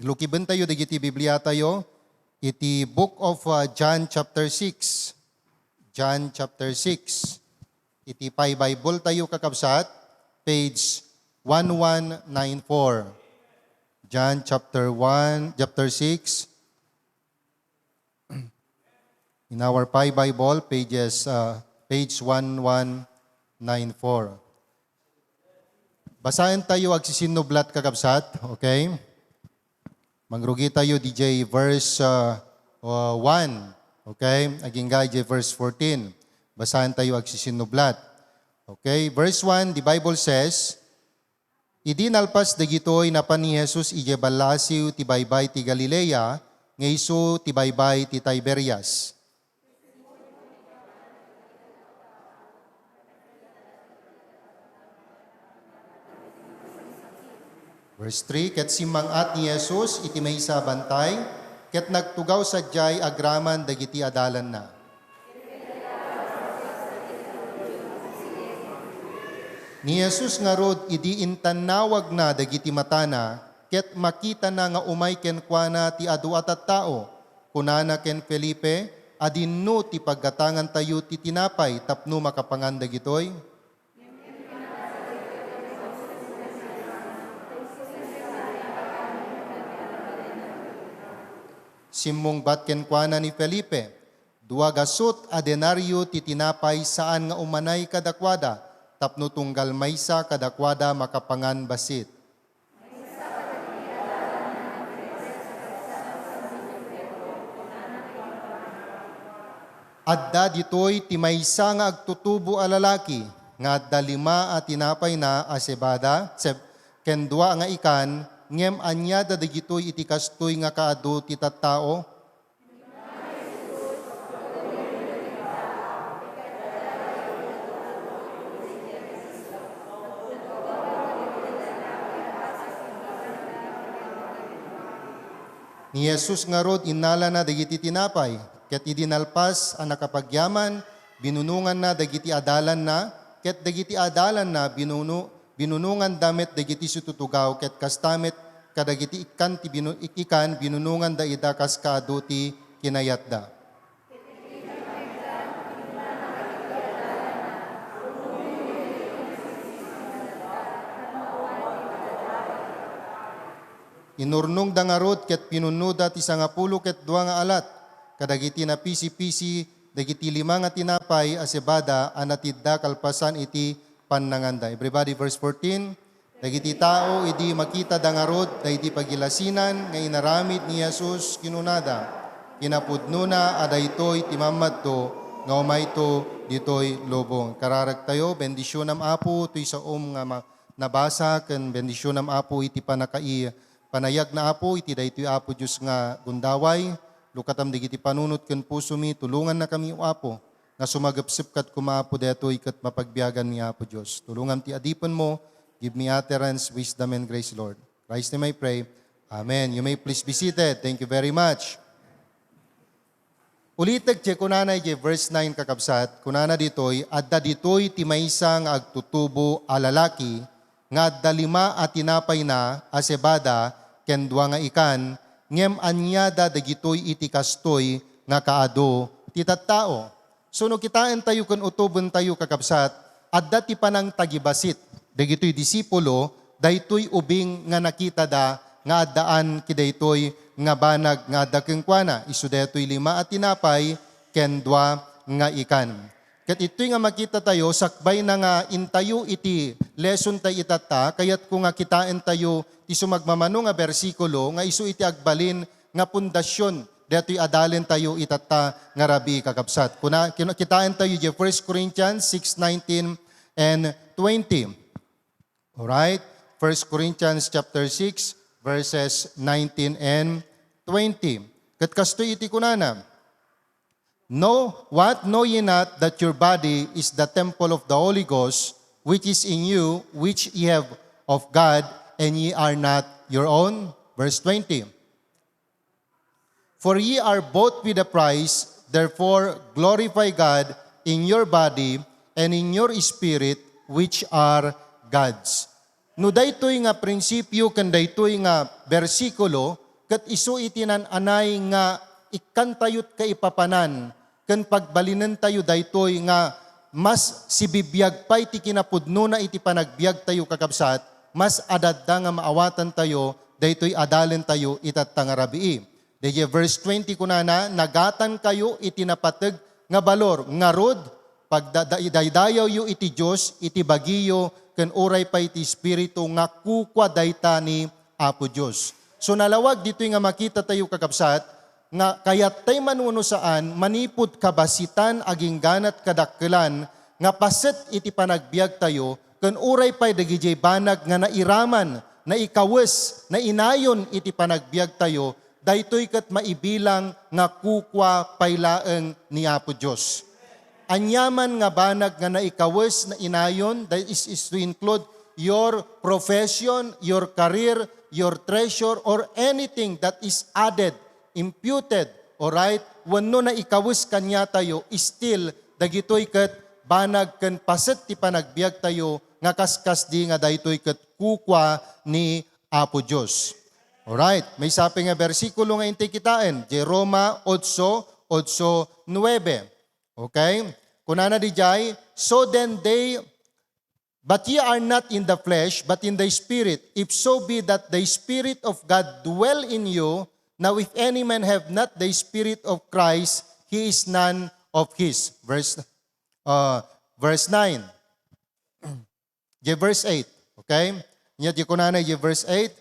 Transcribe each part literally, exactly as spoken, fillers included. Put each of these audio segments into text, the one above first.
Lukibentayo dagiti Bibliatayo iti Book of, uh, John chapter six. John chapter six. Iti pay Bible tayo, kakabsat, page one one nine four. John chapter one, chapter six. In our pay Bible, pages, uh, page one one nine four. Basaen tayo agsisinnublat, kakabsat. Okay? Mangrugi tayo D J verse, uh, uh, one. Okay? Agingga D J verse fourteen. Basaen tayo agsisinnublat. Okay? Verse one, the Bible says, "Idi nalpas dagitoy, napan ni Jesus idiay ballasiw ti baybay ti Galilea, nga isu ti baybay ti Tiberias." Verse three, ket simmang-at ni Jesus iti maysa a bantay, ket nagtugaw sadiay agraman dagiti adalanna. Ni Jesus ngarud, idi intannawagna dagiti matana, ket makitana nga umay kenkuana ti adu a tattao, kunana ken Felipe, "Adinno ti paggatangantayo ti tinapay tapno makapangan dagitoy?" Simmungbat kenkuana ni Felipe, "Dua gasut a denario ti tinapay saan nga umanay kadakuada, tapno tunggal maysa kadakuada makapangan bassit." Adda ditoy ti maysa nga agtutubo a lalaki nga adda lima a tinapayna a sebada, seb-, ken dua nga ikan, ngem aniada dagitoy iti kastoy nga kaadu ti tattao? Ni Jesus ngarud, innalana dagiti tinapay, ket idi nalpas a nakapagyaman, binunonganna dagiti adalanna, ket dagiti adalanna binuno-, binunonganda met dagiti situtugaw, ket kasta met kadagiti ikkan ti binu-, ik-, ikan, binunonganda ida kas kaadu ti kinayatda. Inurnongda ngarud ket pinunnoda ti sangapulo ket dua nga alat kadagiti napisipisi dagiti lima nga tinapay a sebada a natidda kalpasan iti pannanganda. Everybody, verse fourteen. Dagiti tao idi makitada ngarud daydi pagilasinan nga inaramid ni Jesus, kinunada, "Kinapudnona a daytoy ti mammadto nga umayto ditoy lubong." Kararagtayo, bendisionam, Apo, toy saom nga ma-, nabasa, ken bendisionam, Apo, iti panakai-, panayagna, Apo, iti daytoy, Apo Dios, nga gundaway. Lukatam dagiti panunot ken pusomi, tulongannakami, O Apo, nga sumagepsep kad koma, Apo, daytoy ket mapagbiaganmi, Apo Dios. Tulongam ti adipenmo, give me utterance, wisdom, and grace, Lord. Christ name I pray. Amen. You may please be seated. Thank you very much. Ulitek ti kunana iti verse nine, kakabsat. Kunana ditoy, "Adda ditoy ti maysa nga agtutubo a lalaki nga adda lima a tinapayna a sebada ken dua nga ikan, ngem aniada dagitoy iti kastoy nga kaadu ti tattao?" So, no kitaentayo ken utobentayo, kakabsat, adda ti panangtagibassit dagitoy disipulo, daytoy ubing nga nakitada nga addaan ki daytoy nga banag nga adda kenkuana, isu daytoy lima a tinapay ken dua nga ikan. Ket itoy nga makitatayo, sakbayna nga intayo iti lesson tayo itatta, kayatko nga kitaentayo ti sumagmamano nga bersikulo nga isu iti agbalin nga pundasyon daytoy adalentayo itatta nga rabii, kakabsat. Kuna, kina-, kitaentayo iti First Corinthians six nineteen and twenty. Alright? First Corinthians chapter six, verses nineteen and twenty. Ket kastoy iti kunana, "No, what, know ye not that your body is the temple of the Holy Ghost, which is in you, which ye have of God, and ye are not your own?" Verse twenty. "For ye are bought with a price, therefore glorify God in your body and in your spirit, which are God's." No daytoy nga prinsipio ken daytoy nga bersikulo, ket isu iti naan-anay nga ikkantayot kaipapanan ken pagbalinentayo daytoy nga mas sibibiag pay ti kinapudnona iti panagbiagtayo, kakabsat, mas adda nga maawatantayo daytoy a dalentayo itatta nga rabii. Daydiay verse twenty kunana, "Nagatankayo iti napateg nga balor, ngarud, pagda-, da-, daydayawyo iti Dios iti bagiyo ken uray pay iti Espiritu nga kukua dayta ni Apo Dios." So, nalawag ditoy nga makitatayo, kakabsat, nga kayattay man wenno saan, manipud kabasitan agingganat kadakkelan nga paset iti panagbiagtayo, ken uray pay dagidiay banag nga nairaman, naikawes, nainayon iti panagbiagtayo, daytoy ket maibilang nga kukua pay laeng ni Apo Dios. Aniaman nga banag nga naikawes, nainayon, that is, is to include your profession, your career, your treasure, or anything that is added, imputed, alright, wenno naikawes kaniatayo, still, dagitoy ket banag ken paset ti panagbiagtayo nga kaskasdi nga daytoy ket kukua ni Apo Dios. Alright, maysa pay nga bersikulo nga intay kitaen, diay Roma otso, otso, nuebe. Okay? Kunana didiay, "So then they, but ye are not in the flesh, but in the Spirit, if so be that the Spirit of God dwell in you. Now if any man have not the Spirit of Christ, he is none of his." Verse, uh, verse nine. Diay verse eight. Okay? Nya, diay kunana, diay verse eight,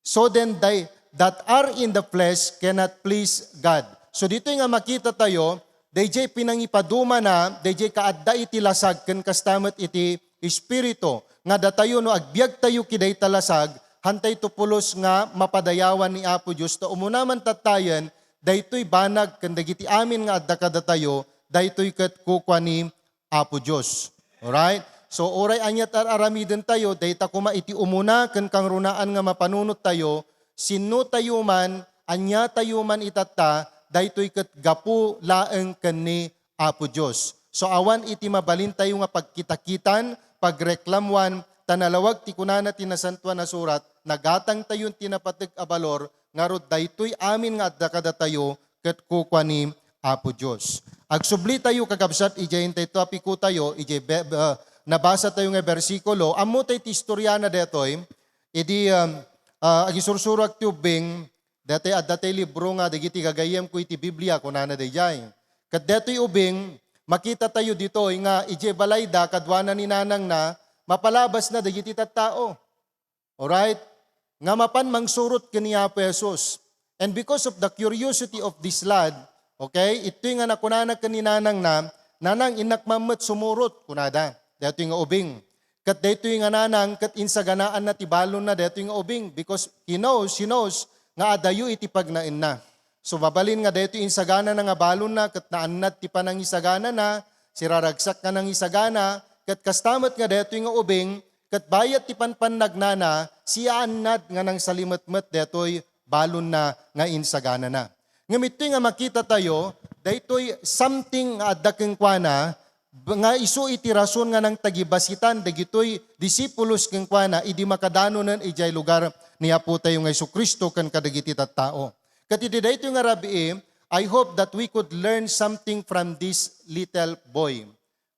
"So then, they that are in the flesh cannot please God." So, ditoy nga makitatayo, daydiay pinangipadumana, daydiay kaadda iti lasag ken kasta met iti Espiritu, nga datayo no agbiagtayo ki dayta lasag, hantayto pulos nga mapadayawan ni Apo Dios, ta umuna man tattayen, daytoy banag ken dagiti amin nga adda kadatayo, daytoy ket kukua ni Apo Dios. Alright? So, uray aniat ar-aramidentayo, dayta koma iti umuna ken kangrunaan nga mapanunottayo, sinnotayo man, aniatayo man itatta, daytoy ket gapu laeng ken ni Apo Dios. So, awan iti mabalintayo nga pagkitakitan, pagreklamuan, ta nalawag ti kunana ti Nasantoan a Surat, "Nagatangtayon ti napateg a balor, ngarud daytoy amin nga adda kadatayo ket kukua ni Apo Dios." Agsublitayo, kakabsat, idiay intay topikotayo, idiay be-, be-, nabasatayo nga bersikulo. Ammotay ti istoriana daytoy, idi, um, ah, agisursuroak ti ubbing, daytoy adda tay libro nga dagiti gagayyemko iti Biblia, kunana daydiay. Ket daytoy ubbing, makitatayo ditoy nga idiay balayda kaduana ni nanangna, mapalabasna dagiti tattao. Alright? Nga mapan mangsurot ken ni Apo Jesus. And because of the curiosity of this lad, okay, itoy nga nakunana ken ni nanangna, "Nanang, innak man met sumurot," kunada. Daytoy nga ubing. Ket daytoy nga nanang, ket insaganaanna ti balonna daytoy nga ubing, because he knows, she knows, nga adayo iti pagnaenna. So, mabalin nga daytoy insaganana nga balonna, ket naannad ti panangisaganana, siraragsak nga nangisagana, ket kasta met nga daytoy nga ubing, ket bayat ti panpannagnana, siyaannad nga nangsalimetmet daytoy balonna nga insaganana. Ngem itoy nga makitatayo, daytoy something nga adda kenkuana, b-, nga isu iti rason nga nangtagibasitan dagitoy disipulos kenkuana idi makadanonen idiay lugar ni Apotayo nga Jesu-Cristo ken kadagiti tattao. Ket iti daytoy nga rabii, I hope that we could learn something from this little boy.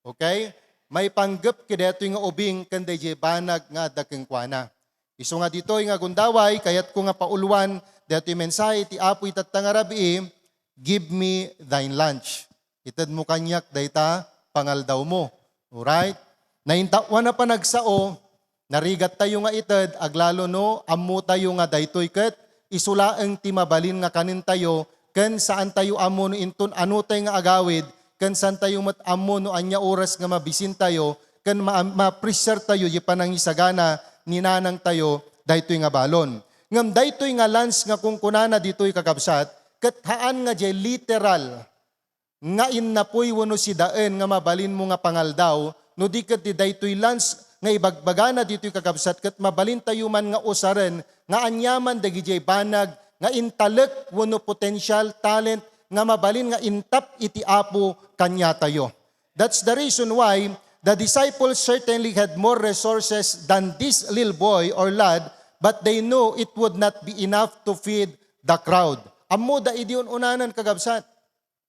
Okay? Maipanggep ket daytoy nga ubing ken daydiay banag nga adda kenkuana. Isu nga ditoy nga gundaway, kayatko nga pauluan daytoy mensahe ti Apo itatta nga rabii, "Give me thine lunch." Itedmo kaniak dayta pangaldawmo. Alright? Naintawana panagsao, narigattayo nga ited, aglalo no ammotayo nga daytoy ket isu laeng ti mabalin nga kanentayo, ken saantayo ammo no inton anotay nga agawid, ken saantayo met ammo no ania oras nga mabisintayo, ken ma-, ma-appreciate tayo di panangisagana ni nanangtayo daytoy nga balon. Ngem daytoy nga lunch nga kunkunana ditoy, kakabsat, ket haan nga diay literal nga innapoy wenno sidaen nga mabalinmo nga pangaldaw, no di ket di daytoy lunch nga ibagbagana ditoy, kakabsat, ket mabalintayo man nga usaren nga aniaman dagidiay banag nga intalek wenno potential talent nga mabalin nga intap iti Apo kaniatayo. That's the reason why the disciples certainly had more resources than this little boy or lad, but they knew it would not be enough to feed the crowd. Ammoda idi un-unanan, kakabsat.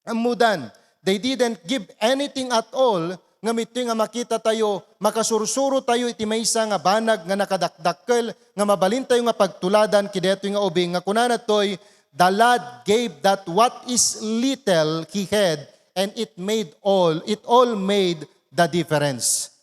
Ammodan, they didn't give anything at all, ngem itoy nga makita tayo, makasursuro tayo iti maysa nga banag nga nakadakdakkel, nga mabalin tayo nga pagtuladan, kidetoy nga ubing nga kunana toy, "The lad gave that what is little he had, and it made all, it all made the difference."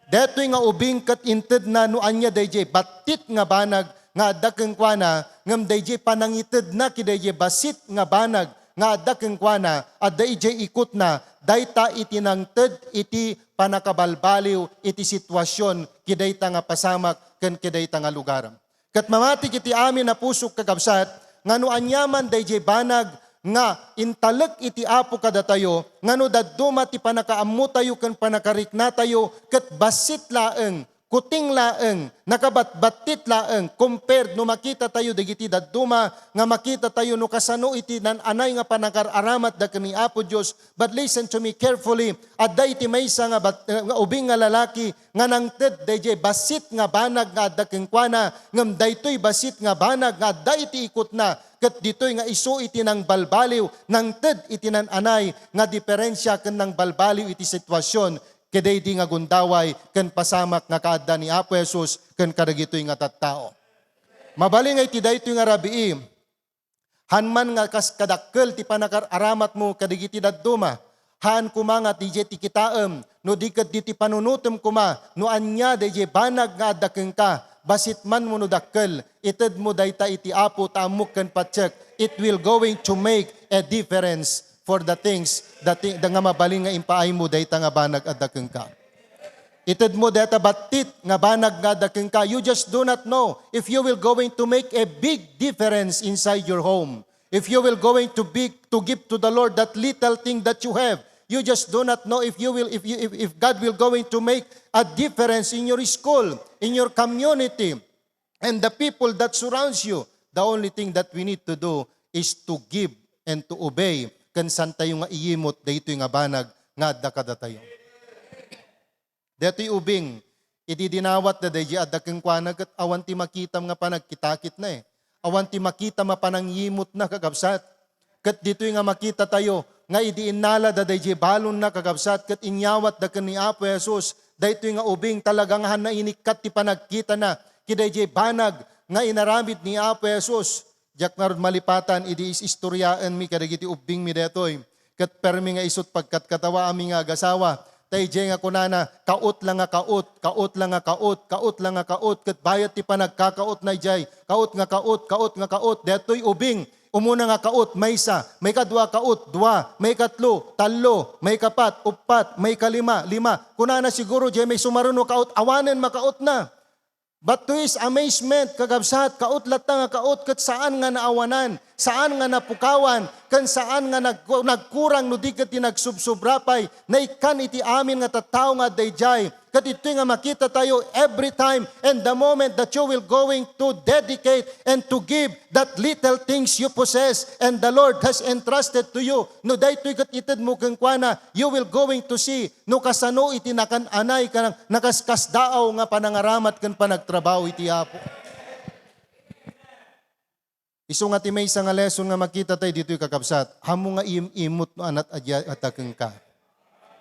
Daytoy nga ubing ket intedna no ania dayjay battit nga banag nga adda kenkuana, ngem dayjay panangitedna kidayjay bassit nga banag nga adda kenkuana, adda idiay ikutna, dayta iti nangted iti panakabalbaliw iti sitwasion kidayta nga pasamak ken kidayta nga lugar. Ket mamati iti amin a pusok, kakabsat, nga no aniaman dayjay banag nga intalek iti Apo kadatayo, nga no dadduma ti panakaammotayo ken panakariknatayo, ket bassit laeng, kuting laeng, nakabatbattit laeng, compared no makita tayo dagiti dadduma, nga makita tayo no kasano iti nan-anay nga panakar-aramatda ken ni Apo Dios. But listen to me carefully, adda iti maysa nga bat-, nga ubing nga lalaki, nga nangted dayjay bassit nga banag nga adda kenkuana, ngem daytoy bassit nga banag nga adda iti ikutna, ket ditoy nga isu iti nangbalbaliw, nangted iti nan-anay nga diferensia ken nangbalbaliw iti sitwasion, kadaydi nga gundaway ken pasamak nga kaadda ni Apo Jesus ken kadagitoy nga tattao. Mabalin nga iti daytoy nga rabii, haan man nga kas kadakkel ti panakar-aramatmo kadagiti dadduma, haan koma nga diay ti kitaem, no di ket ditoy panunotem koma, no ania dayjay banag nga adda kenka, bassit man wenno dakkel, itedmo dayta iti Apo ta ammok ken patiek, it will going to make a difference for the things that, nga mabalin nga impaaymo dayta nga banag adda kenka. Itedmo dayta battit nga banag nga adda kenka. You just do not know if you will going to make a big difference inside your home. If you will going to be, to give to the Lord that little thing that you have. You just do not know if you will, if you, if, if God will going to make a difference in your school, in your community, and the people that surrounds you. The only thing that we need to do is to give and to obey. Ken saantayo nga iyimot daytoy nga banag nga adda kadatayo. Daytoy ubing, idi dinawatda dayjay adda kenkuana ket awan ti makitam nga panagkitakitna, eh. Awan ti makitam a panangyimotna, kakabsat. Ket ditoy nga makitatayo nga idi innalada dayjay balonna, kakabsat, ket inyawatda ken ni Apo Jesus, daytoy nga ubing talaga nga haan nainikkat ti panagkitana kidayjay banag nga inaramid ni Apo Jesus. Diak ngarud malipatan idi is-istoriaenmi kadagiti ubbingmi daytoy. Ket permi nga isut' pagkatkatawaami nga agasawa. Ta idiay nga kunana, kaot la nga kaot, kaot la nga kaot, kaot la nga kaot, ket bayat ti panagkakaotna idiay. Kaot nga kaot, kaot nga kaot. Daytoy ubing, umuna nga kaot, maysa, maikadua kaot, dua, maikatlo, tallo, maikapat, uppat, maikalima, lima. Kunana siguro, diay may sumaruno kaot, awanen makaotna. But to his amazement, kakabsat, kaot latta nga kaot ket saan nga naawanan, saan nga napukawan, ken saan nga nag-, nagkurang no di ket ti nagsubsobra pay, naikkan iti amin nga tattao nga adda idiay. Ket itoy nga makita tayo every time and the moment that you will going to dedicate and to give that little things you possess and the Lord has entrusted to you. No daytoy ket itedmo kenkuana, you will going to see no kasano iti nakan-anay ken nakaskasdaaw nga panangaramat ken panagtrabaho iti Apo. Isu nga ti maysa nga lesson nga makita tayo ditoy, kakabsat, ammo nga im-imot no anat a diay adda kenka.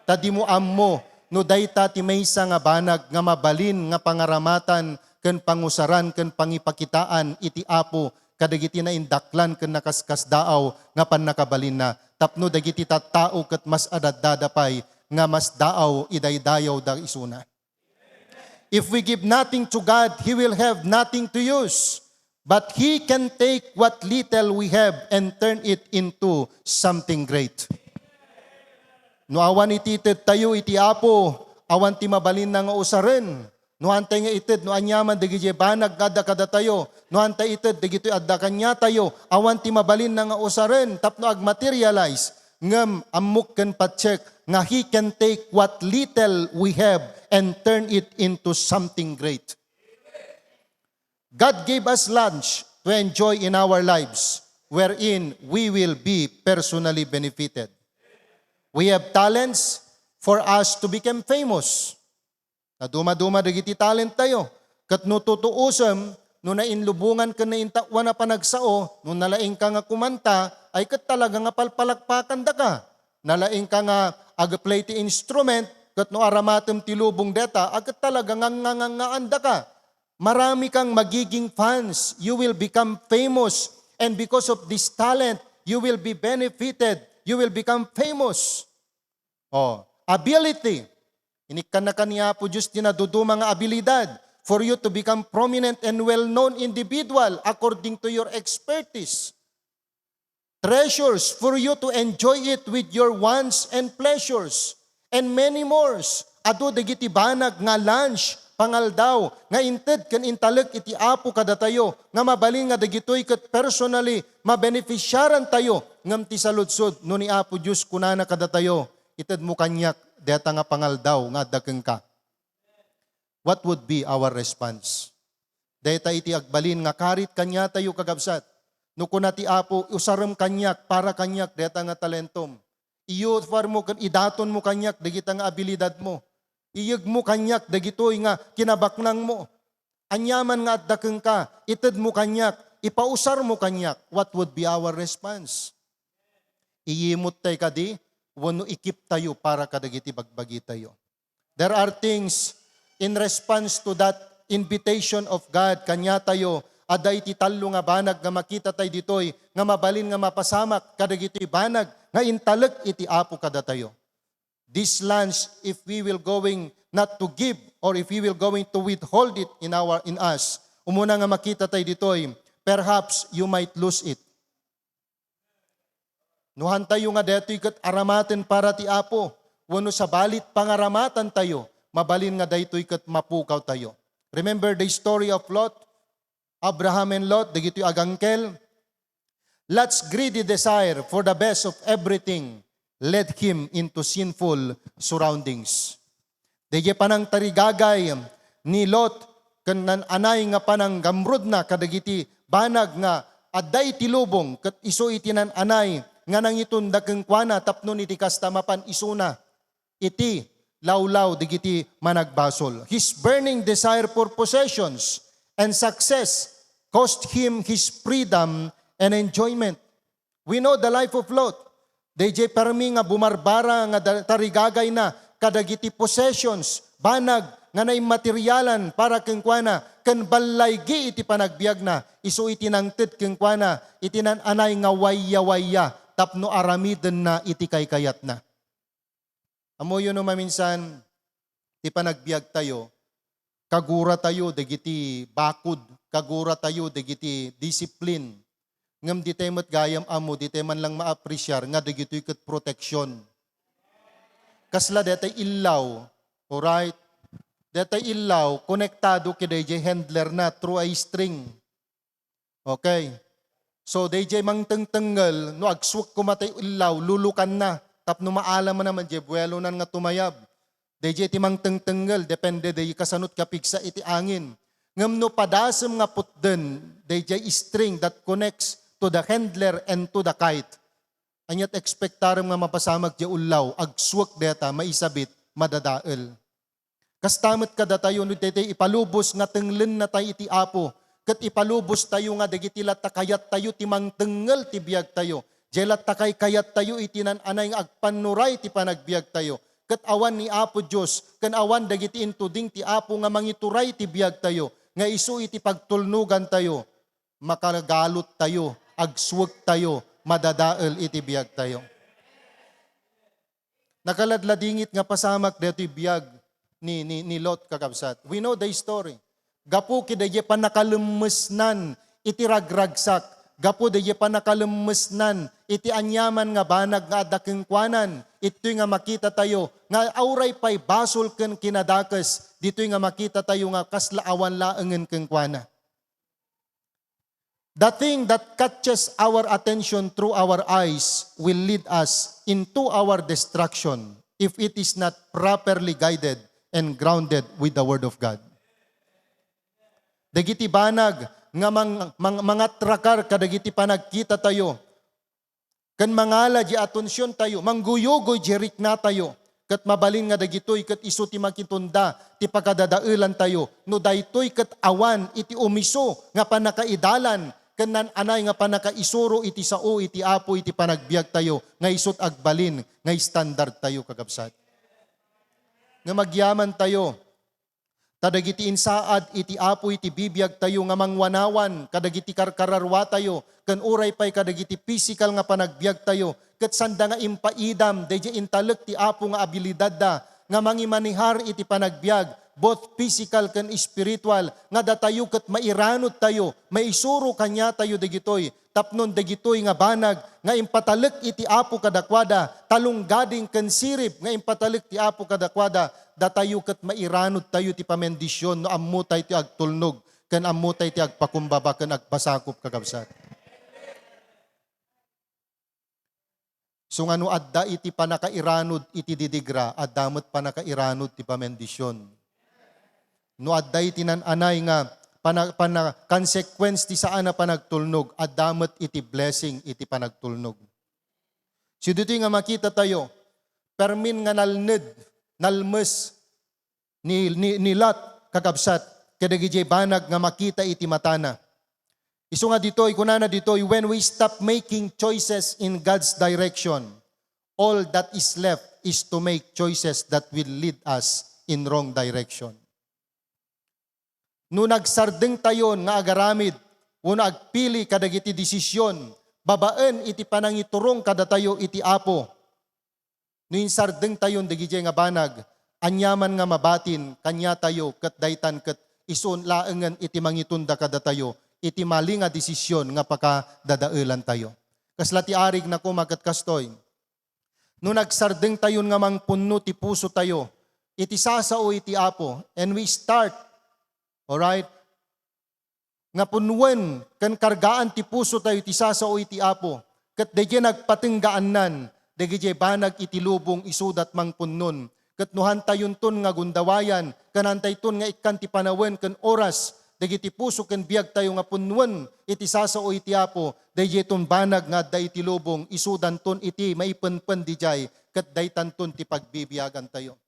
Ta dimo ammo no dayta ti maysa nga banag nga mabalin nga pangaramatan ken pangusaran ken pangipakitaan iti Apo kadagiti naindaklan ken nakaskasdaaw nga pannakabalinna, tapno dagiti tattao ket mas adaddada pay nga masdaaw idaydayawda isuna. If we give nothing to God, He will have nothing to use. But He can take what little we have and turn it into something great. No awan iti ited tayo iti Apo, awan ti mabalinna nga usaren. No haantay nga ited no aniaman dagiti banag nga adda kadatayo, no haantay ited dagitoy adda kaniatayo, awan ti mabalinna nga usaren tapno agmaterialize. Ngem ammok ken patiek nga He can take what little we have and turn it into something great. God gave us lunch to enjoy in our lives, wherein we will be personally benefited. We have talents for us to become famous. Naduma-duma dagiti talent tayo. Ket no tutuosem, No nainlubongan ken naintaoan a panagsao, no nalaingka nga kumanta, ay ket talaga nga palpalakpakandaka. Nalaingka nga ag-play ti instrument, ket no aramatem ti lubong deta, ay ket talaga nga ngangangaandaka. Marami kang magiging fans. You will become famous. And because of this talent, you will be benefited. You will become famous. Oh, ability. Inikkannaka ni Apo Dios ti naduduma nga abilidad for you to become prominent and well-known individual according to your expertise. Treasures for you to enjoy it with your wants and pleasures, and many more. Adu dagiti banag nga lunch, pangaldaw, nga inted ken intalek iti Apo kadatayo, nga mabalin nga dagitoy ket personally mabenefisiarantayo, ngem ti saludsod, no ni Apo Dios kunana kadatayo, "Itedmo kaniak dayta nga pangaldaw nga adda kenka." What would be our response? Dayta iti agbalin nga karit kaniatayo, kakabsat. No kuna ti Apo, "Usarem kaniak, para kaniak dayta nga talentom. Iyufarmo ken idatonmo kaniak dagita nga abilidadmo. Iyegmo kaniak dagitoy nga kinabaknangmo. Aniaman nga adda kenka, itedmo kaniak, ipausarmo kaniak." What would be our response? Iyimuttay kadi wenno ikiptayo para kadagiti bagbagitayo? There are things in response to that invitation of God kaniatayo, adda iti tallo nga banag nga makitatay ditoy nga mabalin nga mapasamak kadagitoy banag nga intalek iti Apo kadatayo. This lunch, if we will going not to give or if we will going to withhold it in our, in us, umuna nga makitatay ditoy, perhaps you might lose it. No hantayo nga daytoy ket aramaten para ti Apo, wenno sabalit pangaramatantayo, mabalin nga daytoy ket mapukawtayo. Remember the story of Lot, Abraham and Lot, dagitoy agangkel. Lot's greedy desire for the best of everything led him into sinful surroundings. Daydiay panangtarigagay ni Lot ken nan-anay nga pananggamrudna kadagiti banag nga adda iti lubong ket isu iti nan-anay nga nangitunda kenkuana tapno iti kasta mapan isuna iti lawlaw dagiti managbasol. His burning desire for possessions and success cost him his freedom and enjoyment. We know the life of Lot. Daydiay permi nga bumarbara nga da-, tarigagayna kadagiti possessions, banag nga naimmaterialan para kenkuana, ken ballaygi iti panagbiagna, isu iti nangted kenkuana iti nan-anay nga wayawaya tapno aramidenna iti kaykayatna. Ammoyo no maminsan ti panagbiagtayo, kaguratayo dagiti bakud, kaguratayo dagiti discipline. Ngem ditay met gayam ammo, ditay man lang maapresiar nga dagitoy ket protection. Kasla detay illaw, alright? Detay illaw, konektado kadaydiay handler na through a string. Okay. So, daydiay mangtengtengngel, no agsuek koma tay illaw, lulukanna, tapno maalamanna man diay buelonan nga tumayab. Daydiay ti mangtengtengngel, depende day kasano ti kapigsa iti angin. Ngem no padasem nga putden, daydiay string that connects to the handler and to the kite. Aniat ekspektarem nga mapasamak diay ullaw, agsuek dayta, maisabit, madadael. Kasta met kadatayo no daytoy ipalubos nga tenglennatay iti Apo, ket ipalubostayo nga dagiti latta kayattayo ti mangtengngel ti biagtayo. Diay latta kaykayattayo iti nan-anay nga agpannuray ti panagbiagtayo. Ket awan ni Apo Dios, ken awan dagiti intuding ti Apo nga mangituray ti biagtayo, nga isu iti pagtulnogantayo, makagaluttayo, agsuektayo, madadael iti biagtayo. Nakaladladingit nga pasamak daytoy biag ni, ni, ni Lot, kakabsat. We know the story. Gapu kadaydiay pannakalemmesnan iti ragragsak, gapu daydiay pannakalemmesnan iti aniaman nga banag nga adda kenkuanan, itoy nga makitatayo nga auray pay basol ken kinadakes ditoy nga makitatayo nga kasla awan laengen kenkuana. The thing that catches our attention through our eyes will lead us into our destruction if it is not properly guided and grounded with the Word of God. Dagiti banag nga mang-, mang-, mangatrakar kadagiti panagkitatayo, ken mangala diay atensiontayo, mangguyugoy diay riknatayo, Ket mabalin nga dagitoy ket isu ti makitunda ti pakadadaelantayo no daytoy ket awan iti umisu nga pannakaidalan ken naan-anay nga pannakaisuro iti sao iti Apo iti panagbiagtayo nga isut' agbalin nga standardtayo, kakabsat. Nga agyamantayo ta dagiti insaad iti Apo iti bibiagtayo nga mangwanawan kadagiti karkararwatayo ken uray pay kadagiti pisikal nga panagbiagtayo, ket sanda nga impaidam daydiay intalek ti Apo nga abilidadda nga mangimanehar iti panagbiag, both pisikal ken espiritual, nga datayo ket mairanudtayo, maisuro kaniatayo dagitoy, tapnon dagitoy nga banag nga impatalek iti Apo kadakuada, talonggading ken sirib nga impatalek ti Apo kadakuada, datayo ket mairanudtayo ti pamendisyon no ammotay ti agtulnog ken ammotay ti agpakumbaba ken agpasakop, kakabsat. So nga no adda iti pannakairanud iti didigra, adda met pannakairanud ti pamendisyon. No adda iti naan-anay nga pana-, pana-, consequence ti saan a panagtulnog, adda met iti blessing iti panagtulnog. So ditoy nga makitatayo, permin nga nalned, nalmes ni, ni, ni Lot, kakabsat, kadagiti banag nga makita iti matana. Isu nga ditoy, kunana ditoy, "When we stop making choices in God's direction, all that is left is to make choices that will lead us in wrong direction." No nagsardengtayon nga agaramid wenno agpili kadagiti desisyon babaen iti panangiturong kadatayo iti Apo, no insardengtayon dagiti nga banag, aniaman nga mabatin kaniatayo ket daytan ket isu laengen iti mangitunda kadatayo iti mali nga desisyon nga pakadadaelantayo. Kasla ti arig na koma ket kastoy. No nagsardengtayon nga mangpunno ti pusotayo iti sasao iti Apo, and we start, alright, nga punnoen ken kargaan ti pusotayo iti sasao iti Apo, ket daydiay nagpatenggaannan dagiti banag iti lubong isuda ti mangpunnon. Ket no hantayonton nga gundawayan, ken hantayton nga ikkan ti panawen ken oras dagiti puso ken biagtayo nga punnoen iti sasao iti Apo, daydiayton banag nga adda iti lubong, isudanton iti maipenpen didiay, ket daytanton ti pagbibiagantayo.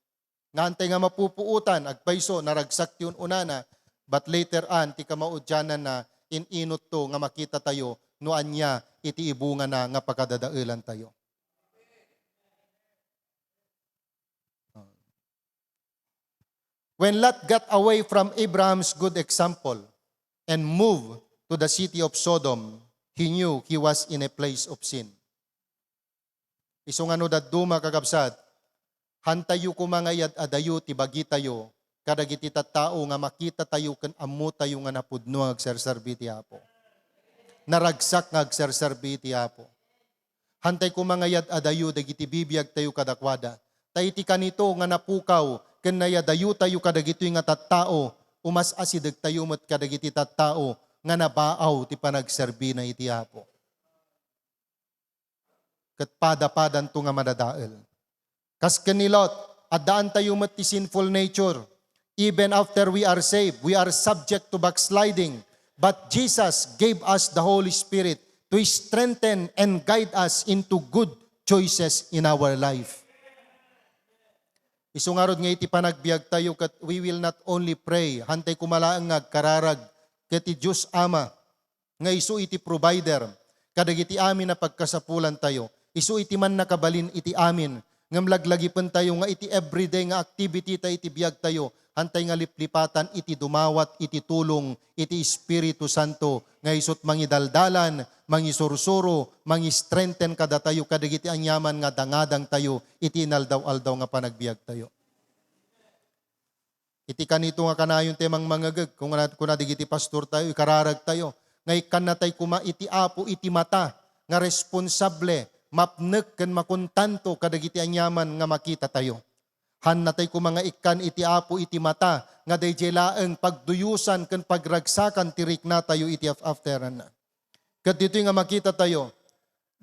Nga hantay nga mapupuotan, agpayso, naragsak ti un-unana, but later on, ti kamaudiananna, in-inutto nga makitatayo no ania iti ibungana nga pakadadaelantayo. When Lot got away from Abraham's good example and moved to the city of Sodom, he knew he was in a place of sin. Isu nga no dadduma, kakabsat, hantayo koma nga iyad-adayo ti bagitayo kadagiti tattao nga makitatayo ken ammotayo nga napudno nga agserserbi ti Apo. Naragsak nga agserserbi ti Apo. Hantay koma nga iyad-adayo dagiti bibiagtayo kadakuada. Ta iti kanito nga napukaw ken nayadayotayo kadagitoy nga tattao, umas-asidegtayo met kadagiti tattao nga nabaaw ti panagserbina iti Apo. Ket padapadanto nga madadael. Kas ken ni Lot, addaantayo met ti sinful nature. Even after we are saved, we are subject to backsliding. But Jesus gave us the Holy Spirit to strengthen and guide us into good choices in our life. Isu ngarud nga iti panagbiagtayo ket we will not only pray, hantay koma laeng nga agkararag ket ti Dios Ama, nga isu iti provider kadagiti amin a pagkasapulantayo, isu iti mannakabalin iti amin, ngem laglagipentayo nga iti everyday nga activity ta iti biagtayo, hantay nga liplipatan iti dumawat iti tulong iti Espiritu Santo nga isut' mangidaldalan, mangisursuro, mangistrengthen kadatayo kadagiti aniaman nga dangadangtayo iti inaldaw-aldaw nga panagbiagtayo. Iti kanito nga kanayon ti mangmangegeg, kuna, kuna dagiti pastortayo, ikararagtayo, nga ikkannatay koma iti Apo iti mata nga responsable, mapnek ken makontanto kadagiti aniaman nga makitatayo. Hannatay koma nga ikkan iti Apo iti mata nga daydiay laeng pagduyosan ken pagragsakan ti riknatayo iti af-, afteranna. Ket ditoy nga makitatayo,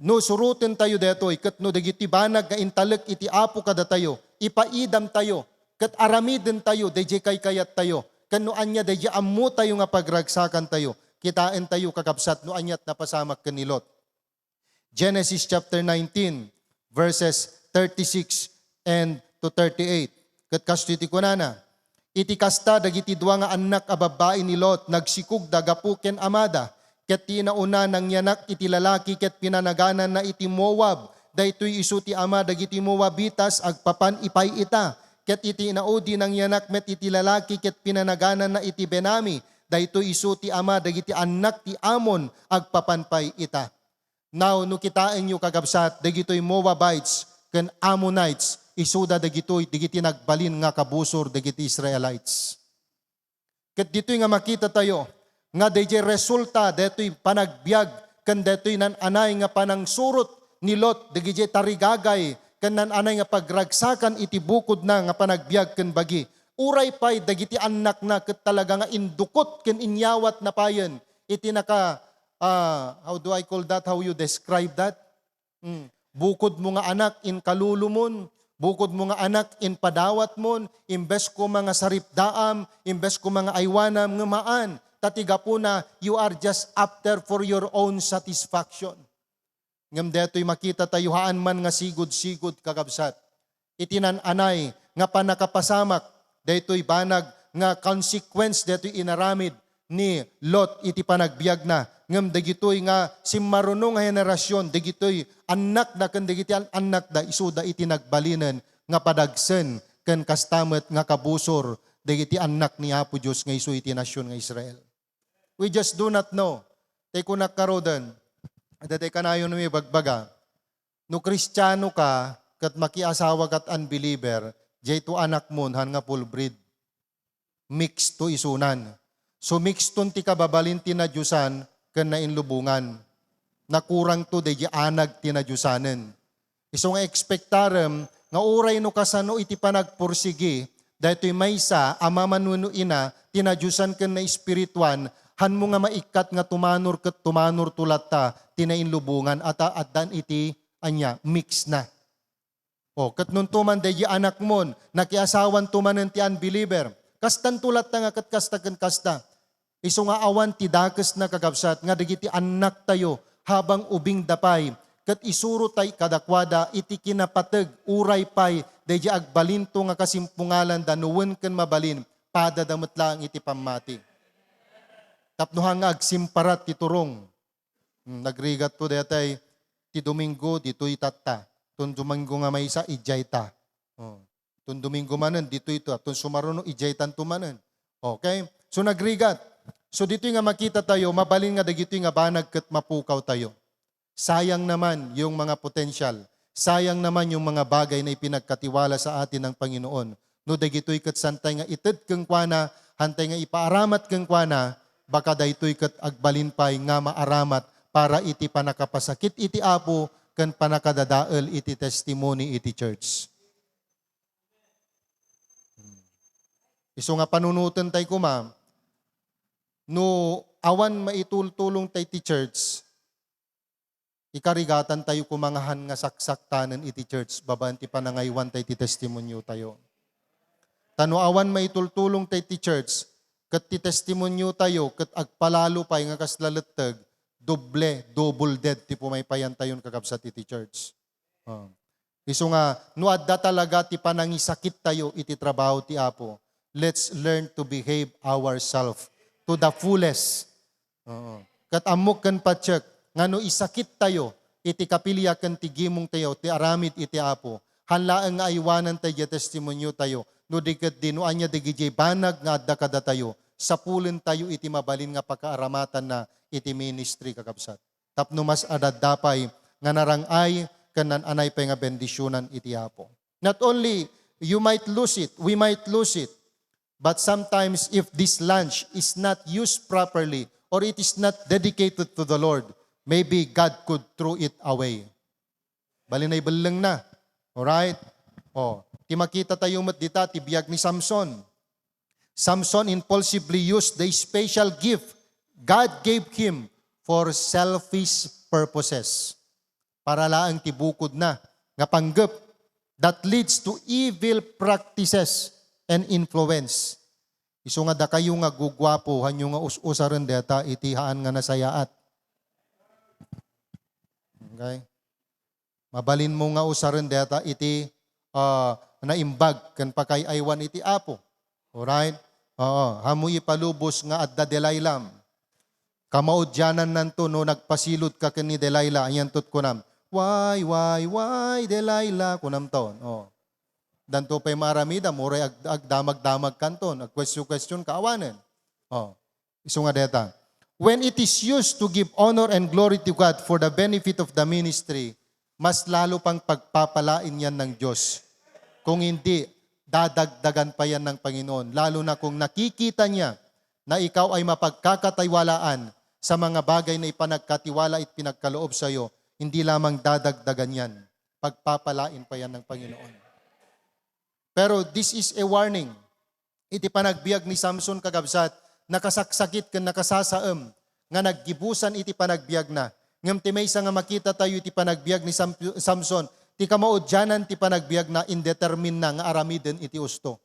no surotentayo daytoy, ket no dagiti banag nga intalek iti Apo kadatayo, ipaidamtayo, ket aramidentayo daydiay kaykayattayo, ken no ania daydiay ammotayo nga pagragsakantayo, kitaentayo, kakabsat, no aniat napasamak ken ni Lot. Genesis chapter nineteen, verses thirty-six and to thirty-eight. Ket kastoy ti kunana, "Iti kasta, dagiti dua nga annak a babbai ni Lot nagsikogda gapu ken amada, ket ti inauna nangyanak iti lalaki ket pinanagananna iti Moab. Daytoy isu ti ama dagiti Moabitas agpapan ipay ita. Ket iti inaudi nangyanak met iti lalaki ket pinanagananna iti Benami. Daytoy isu ti ama dagiti annak ti Amon agpapan pay ita." Now, no kitaenyo, kakabsat, dagitoy Moabites ken Ammonites, isuda dagitoy dagiti nagbalin nga kabusor dagiti Israelites. Ket ditoy nga makitatayo nga daydiay resulta daytoy panagbiag ken daytoy nan-anay nga panangsurot ni Lot dagiti tarigagay ken nan-anay nga pagragsakan iti bukodna nga panagbiag ken bagi. Uray pay dagiti annakna ket talaga nga indukot ken inyawatna payen iti naka, ah, how do I call that? How you describe that? Mm. Bukod mo nga anak, inkalulumon. Bukod mo nga anak, inpadawatmon. Imbes koma nga saripdaam, imbes koma nga aywanam, ngem haan. Ta ti gapuna, you are just after for your own satisfaction. Ngem daytoy makitatayo, haan man nga sigud-sigud, kakabsat. Iti nan-anay nga pannakapasamak, daytoy banag nga consequence daytoy inaramid ni Lot iti panagbiagna. Ngem dagitoy nga simmaruno nga henerasyon, dagitoy annakda ken dagiti an-annakda, isuda iti nagbalinen nga padagsen ken kasta met nga kabusor dagiti annak ni Apo Dios nga isu iti nasion nga Israel. We just do not know. Tay kunak ngaruden, adda tay kanayon mi bagbaga. No Kristiano ka, ket makiasawa kat unbeliever, dayto anakmon, han nga full breed. Mix to isunan. So mix ton ti kababalin ti nadiosan ken nainlubongan. Nakurang to daydi anag ti nadiosanen. Isu nga ekspektarem nga uray no kasano iti panagpursigi, daytoy maysa a ama wenno ina ti nadiosan ken naespirituan, hanmo nga maikkat nga tumanor ket tumanor to latta ti nainlubongan a ta addan iti ania, mix na. O, ket nunto man daydi anakmon, nakiasawanto manen ti unbeliever. Kastanto latta nga ket kasta ken kasta. Isu nga awan ti dakesna, kakabsat, nga dagiti annaktayo habang ubingda pay, ket isurotay kadakuada iti kinapateg uray pay daydi agbalinto nga kasimpungalanda no wen ken mabalin, padada met laeng iti pammati. Tapno haan nga agsimparat ti turong. Hmm, nagrigatto daytay ti Domingo, ditoy tatta. Ton Domingo nga maysa, idiay ta. Oh. Ton Domingo manen, ditoy ta. Ton sumaruno, idiay tanto manen. Okay? So, nagrigat. So, ditoy nga makitatayo, mabalin nga dagitoy nga banag ket mapukawtayo. Sayang naman yung mga potensyal. Sayang naman yung mga bagay na ipinagkatiwala sa atin ng Panginoon. No dagitoy ket santay nga ited kenkuana, hantay nga ipaaramat kenkuana, baka daytoy ket agbalin pay nga maaramat para iti pannakapasakit iti Apo ken pannakadadael iti testimony iti church. Isu nga panunoten tay koma, no awan maitultulong tay ti church, ikarigatan tayo koma nga haan nga saksaktanen iti church babaen ti panangaywan tay ti testimonio tayo. Ta no awan maitultulong tay ti church, ket ti testimonio tayo, ket agpalalo pay nga kasla letteg, doble, double dead ti pumaypayan tayon, kakabsat, iti church. Ah. Isu nga, no adda talaga ti panangisakit tayo iti trabaho ti Apo, let's learn to behave ourselves to the fullest. Oo. Ket ammok ken patiek nga no isakit tayo iti kapiliak ken ti gimong tayo ti aramid iti Apo, haan laeng nga aywanan tay diay testimonio tayo, no di ket di no ania dagidiay banag nga adda kadatayo, sapulen tayo iti mabalin nga pakaaramatanna iti ministry, kakabsat. Tapno mas adadda pay nga narang-ay ken nan-anay pay nga bendisionan iti Apo. Not only you might lose it, we might lose it, but sometimes if this lunch is not used properly or it is not dedicated to the Lord, maybe God could throw it away. Bali, naibellengna. Alright? Oh, ti makita tayo met dita, ti biag ni Samson. Samson impulsively used the special gift God gave him for selfish purposes. Para laeng ti bukodna nga panggep that leads to evil practices and influence. Isu nga dakayo nga guguapo, hanyo nga us-usaren dayta iti haan nga nasayaat. Okay? Mabalinmo nga usaren dayta iti ah, naimbag ken pakaay-aywan iti Apo. Alright? Oo, ammo ipalubos nga adda Delilah. Kamaudianannanto no nagpasilod ka ken ni Delilah, anianto ti kunam? "Why, why, why, Delilah?" kunamton. Oh. Danto pay maaramidam, uray ag-, agdamag-damag kanton, agquestion-question ka, awanen. Oh. Isu nga deta. When it is used to give honor and glory to God for the benefit of the ministry, mas lalo pang pagpapalain yan ng Diyos. Kung hindi, dadagdagan pa yan ng Panginoon. Lalo na kung nakikita niya na ikaw ay mapagkakatiwalaan sa mga bagay na ipanagkatiwala at pinagkaloob sa iyo, hindi lamang dadagdagan yan, pagpapalain pa yan ng Panginoon. Pero this is a warning. Iti panagbiag ni Samson, kakabsat, nakasaksakit ken nakasasaem nga naggibusan iti panagbiagna. Ngem ti maysa nga makita tayo iti panagbiag ni Sam-, Samson, ti kamaudianan ti panagbiagna, indeterminna nga aramiden iti usto.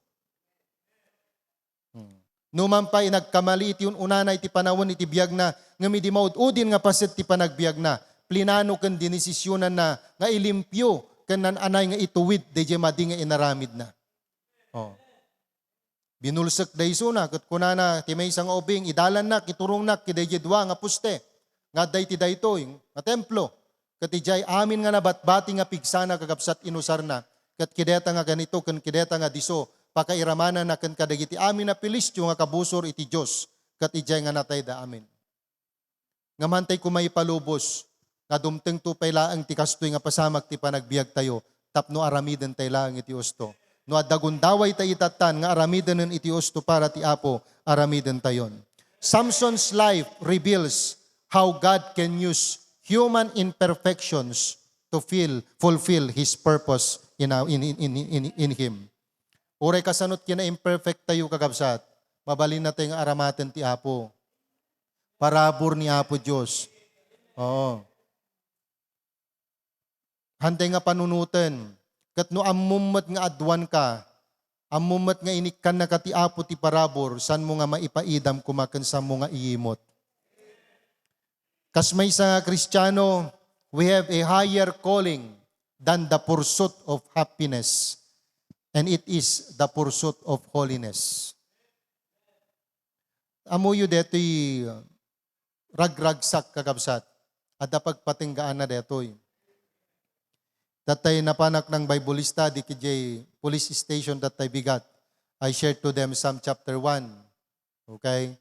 Hmm. Numan pay, nagkamali iti un-unana iti panawen iti biagna, ngem idi maud-udin nga paset ti panagbiagna, plinano ken dinesisionanna nga ilimpio ken nan-anay nga ituwid daydiay madi nga inaramidna. Oh. Binulsek da isuna, ket kunana ti maysa nga ubing, "Idalannak, iturongnak kadaydiay dua nga poste nga adda iti daytoy nga templo." Ket idiay amin nga nabatbati nga pigsana, kakabsat, inusarna. Ket kideta nga ganito ken kideta nga diso, pakairamananna ken kadagiti amin a Filistio nga kabusor iti Dios, ket idiay nga natayda amin. Ngem hantay koma ipalubos nga dumtengto pay laeng ti kastoy nga pasamak ti panagbiagtayo tapno aramidentay laeng iti usto. No adda gundaway ta itattan nga aramidenen iti usto para ti Apo, aramidentayon. Samson's life reveals how God can use human imperfections to feel, fulfill His purpose in, our- in, in, in, in, in him. Uray kasano ti kinaimperfect tayo, kakabsat, mabalin natay nga aramaten ti Apo. Parabur ni Apo Dios. Oo. Hantay nga panunoten, ket no ammom met nga aduan ka, ammom met nga inikkannaka ti Apo ti parabur, saanmo nga maipaidam koma ken saanmo nga iyimot. Kas maysa nga Kristiano, we have a higher calling than the pursuit of happiness, and it is the pursuit of holiness. Ammoyo detoy ragragsak, kakabsat. Adda pagpatenggaanna detoy. Datay napanak nang Bible study idiay police station datay bigat. I shared to them Psalm chapter one. Okay?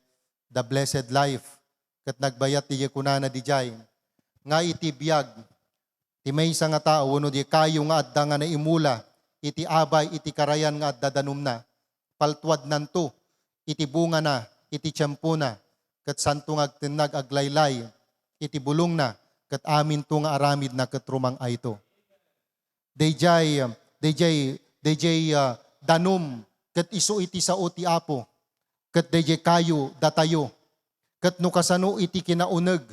The blessed life. Ket nagbayat diay kunana diay, nga iti biag ti maysa nga tao wenno diay kayo nga adda nga naimula iti abay iti karayan nga adda danumna, paltuadnanto iti bungana iti tiempona, ket saanto nga agtennag aglaylay iti bulongna, ket aminto nga aramidna ket rumang-ayto. Daydiay, daydiay, daydiay, ah, danum ket isu iti sao ti Apo, ket daydiay kayo datayo. Ket no kasano iti kinauneg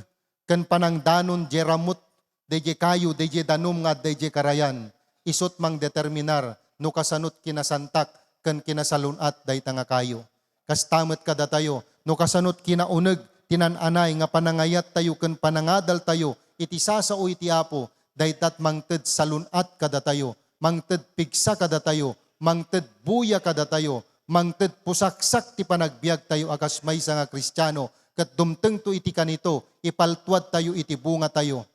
ken panangdanon diay ramut daydiay kayo, daydiay danum nga adda idiay karayan, isut' mangdeterminar no kasanot kinasantak ken kinasalun-at dayta nga kayo. Kasta met kadatayo, no kasanot kinauneg ti nan-anay nga panangayattayo ken panangadaltayo iti sasao iti Apo, daytat mangted salun-at kadatayo, mangted pigsa kadatayo, mangted buya kadatayo, mangted pusaksak ti panagbiagtayo a kas maysa nga Kristiano, ket dumtengto iti kanito, ipaltuadtayo iti bungatayo.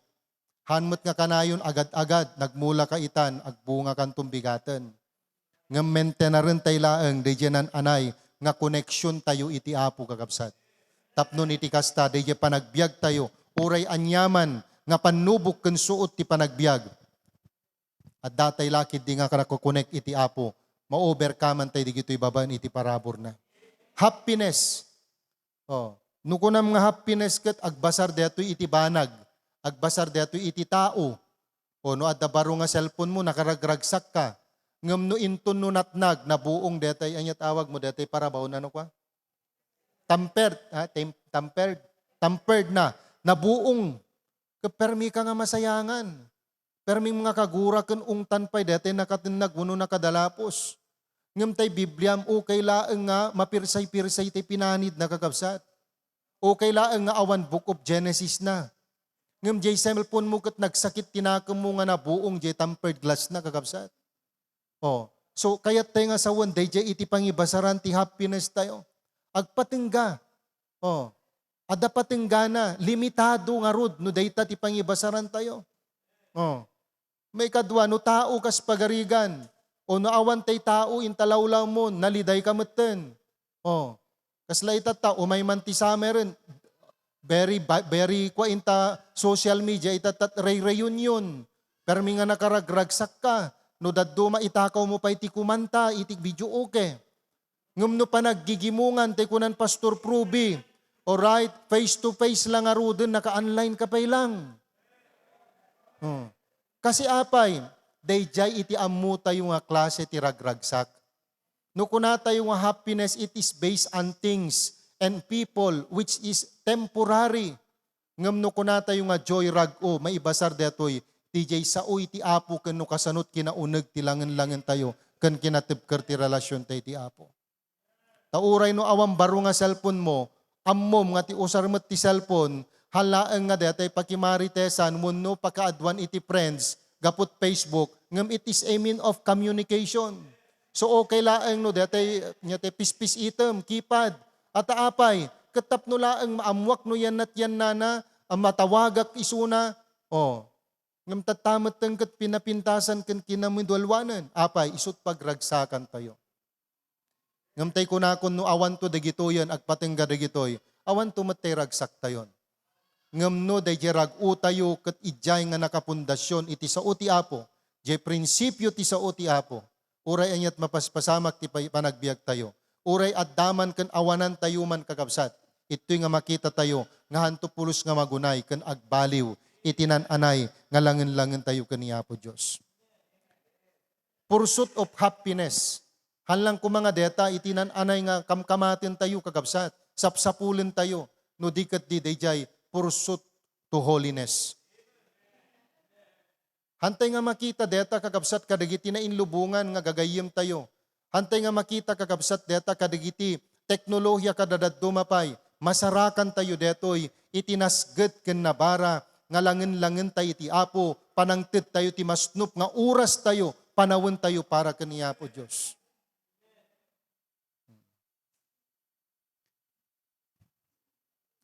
Haan met nga kanayon, agad-agad, nagmula ka itan, agbungakanton bigaten. Ngem maintainarentayo laeng daydiay nan-anay nga koneksiontayo iti Apo, kakabsat. Tapno iti kasta, daydiay panagbiagtayo, uray aniaman nga pannubok ken suot ti panagbiag, addatay la ketdi nga nakokonek iti Apo, ma-overcome-antay dagitoy babaen iti paraburna. Happiness. Oh, no kunam nga happiness ket agbasar daytoy iti banag, agbasar daytoy iti tao. O no adda baro nga cellphone mo, nakaragragsak ka. Ngem no inton no natnag, nabuong daytoy, ania tawag mo daytoy parabaw na no kwa? Tampered, ha? Tam-, tampered. Tampered na. Nabuong. Ket permi ka nga masayangan. Permi nga kagura ken ungtan pay daytoy nakatennag wenno nakadalapos. Ngem tay Bibliam, ukay laeng nga mapirsay-pirsay ti pinanidna, kakabsat. Ukay laeng nga awan book of Genesis na. Ngem diay cellphone mo ket nagsakit ti nakemmo nga nabuong diay tampered glass na, kakabsat. Oh, so, kayat tayo nga sawen, dayjay iti pangibasaran ti happiness tayo. Agpatengga. Oh, adda patenggana, limitado ngarud no dayta ti pangibasaran tayo. Oh, maikadua, no tao kas pagarigan, o no awan tay tao inta lawlawmon, naliday ka metten. Oh, kasla itatta, umay man ti summer, very, ba-, very, kua inta social media, itatta, re-reunion. Permi nga nakaragragsakka, no dadduma, itakawmo pay ti kumanta iti videoke. Ngem no panaggigimongan, tay kunan Pastor Pruby, alright, face to face lang ngaruden, naka-online ka pay lang. Hmm. Kasi apay, dayjay iti ammo tayo nga klase ti ragragsak. No kunatayo nga happiness, it is based on things and people which is temporary. Ngem no kunatayo nga joy, rag-o, maibasar daytoy, dayjay sao iti Apo ken no kasanot kinauneg ti langen-langentayo ken kinatebker ti relasiontayo iti Apo. Ta uray no awan baro nga cellphone mo, ammom nga ti usar met ti cellphone, haan laeng nga daytay pakimaritesan wenno pakaaduan iti friends gapu iti Facebook, ngem it is a mean of communication. So, okay laeng no daytay, daytay pispis item, keypad. Ata apay, ket tapno laeng maammuak no yannat yannana, a matawagak isuna, oh, ngem tatta metten ket pinapintasan ken kinamidualwanen. Apay, isut' pagragsakantayo. Ngem tay kunakon, no awanto dagitoyen, agpatengga dagitoy, awanto met tay ragsaktayon. Ngem no dayjay rag-otayo ket idiay nga nakapundasion iti sao ti Apo, diay prinsipio ti sao ti Apo, uray aniat mapaspasamak ti pay-, panagbiagtayo, uray adda man ken awanantayo man, kakabsat, ittoy nga makitatayo nga hanto pulos nga magunay ken agbaliw iti nan-anay nga langen-langentayo ken ni Apo Dios. Pursuit of happiness. Haan lang koma nga dayta iti nan-anay nga kamkamatentayo, kakabsat, sapsapulentayo, no di ket di dayjay pursuit to holiness. Hantay nga makita dayta, kakabsat, kadagiti nainlubongan nga gagayyemtayo. Hantay nga makita, kakabsat, dayta kadagiti teknolohiya kadadadduma pay. Masarakantayo daytoy iti nasged ken nabara nga langen-langentayo iti Apo, panangtedtayo ti masnop nga orastayo, panawentayo para ken ni Apo Dios.